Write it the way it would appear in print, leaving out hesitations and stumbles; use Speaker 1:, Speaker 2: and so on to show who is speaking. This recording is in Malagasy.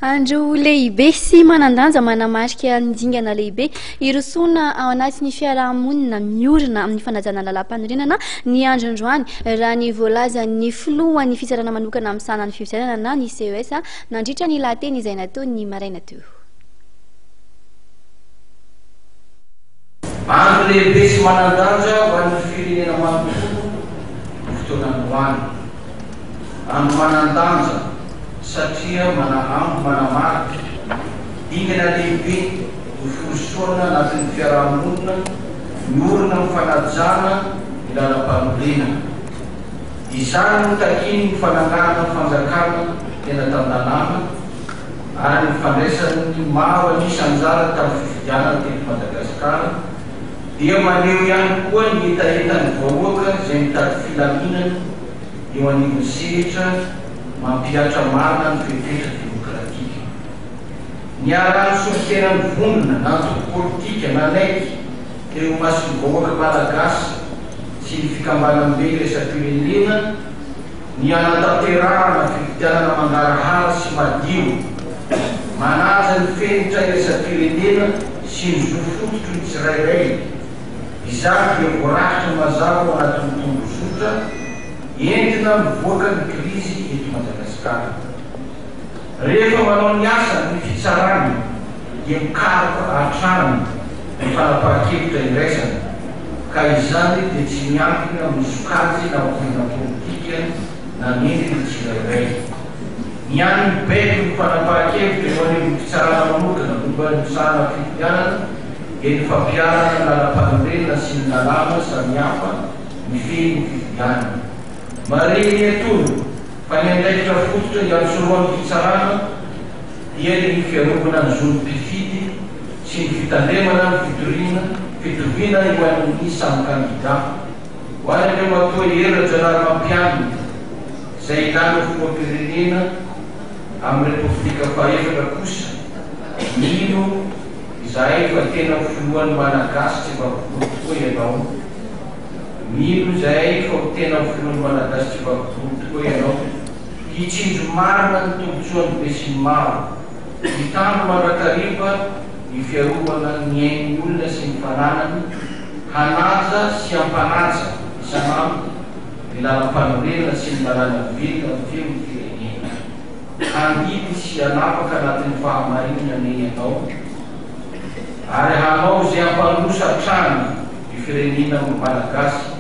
Speaker 1: Andro lehibe sy manan-danja manamarika ny dingana lehibe hirosoana ao anatin'ny fiaraha-monina miorina amin'ny fanajana ny lalàmpanorenana ny andro androany, raha ny voalazan'ny filohan'ny fitsarana manokana misahana ny fifidianana na ny CES nandritra ny lahateny izay nataony ny maraina teo.
Speaker 2: Andro lehibe sy manan-danja ho an'ny firenena manontolo ny fotoana androany. Andro manan-danja satria manahambo manamarika dingana lehibe ho firosoana anatin'ny fiarahamonina miorina amin'ny fanajana ny lalampanorenana. Izany no takian'ny fananganana fanjakana tena tan-dalàna ary ny fandraisan'ny maro an'isa anjara tamin'ny fifidianana teto Madagasikara dia maneho ihany koa ny hetahetan'ny vahoaka izay mitady filaminana eo anivon'ny sehatra mampihatra marina ny fepetra demokratika. Niarahan'ny solontenan'ny vondrona na antoko politika nanaiky teo imason'ny vahoaka malagasy sy ny fikambanambe iraisam-pirenena ny hanatanterahana fifidianana mangarahara sy madio, manaja ny fenitra iraisam-pirenena sy ny zo fototry ny tsirairay. Izany dia voarakitra mazava ao anatin'ny tondrozotra entina mivoaka ny krizy eto Madagasikara. Rehefa manao ny asany ny fitsarana dia mikaroka hatrany ny fanapahan-kevitra iraisana ka izany dia tsy miankina amin'ny sokajy na vondrona politika na mendrika ny tsirairay. Ny an'ny baiko ny fanapahan-kevitra eo anivon'ny fitsarana manokana momba ny misahana fifidianana dia ny fampiharana ny lalampanorenana sy ny lalàna samihafa mifehy ny fifidianana. Marihina etoana fa ny andraikitra fototra iantsorohan'ny fitsarana dia ny fiarovana ny zon'ny mpifidy sy ny fitandremana ny fitoriana fitoviana eo amin'ny samy kandida. Ho an' Andriamatoa Hery Rajaonarimampianina izay lany ho filoham-pirenena amin'ny Repoblika fahefatra kosa, mino izahay fa tena ho filohan'ny Malagasy tsy vaky volo tokoa ianao. Mino izahay fa ho tena ho filohan'ny Malagasy tsy vaky volo tokoa ianao, hitsinjo marina ny tombotsoan'ny besinimaro, hitandro mandrakariva ny fiarovana ny ain'ny olona sy ny fananany, hanaja sy hampanaja isan'andro ny lalampanorenana sy ny lalàna velona mifehy ny firenena. Handidy sy hanapaka anatin'ny fahamarinana anie ianao, ary hanao izay hampandroso hatrany ny firenena Malagasy.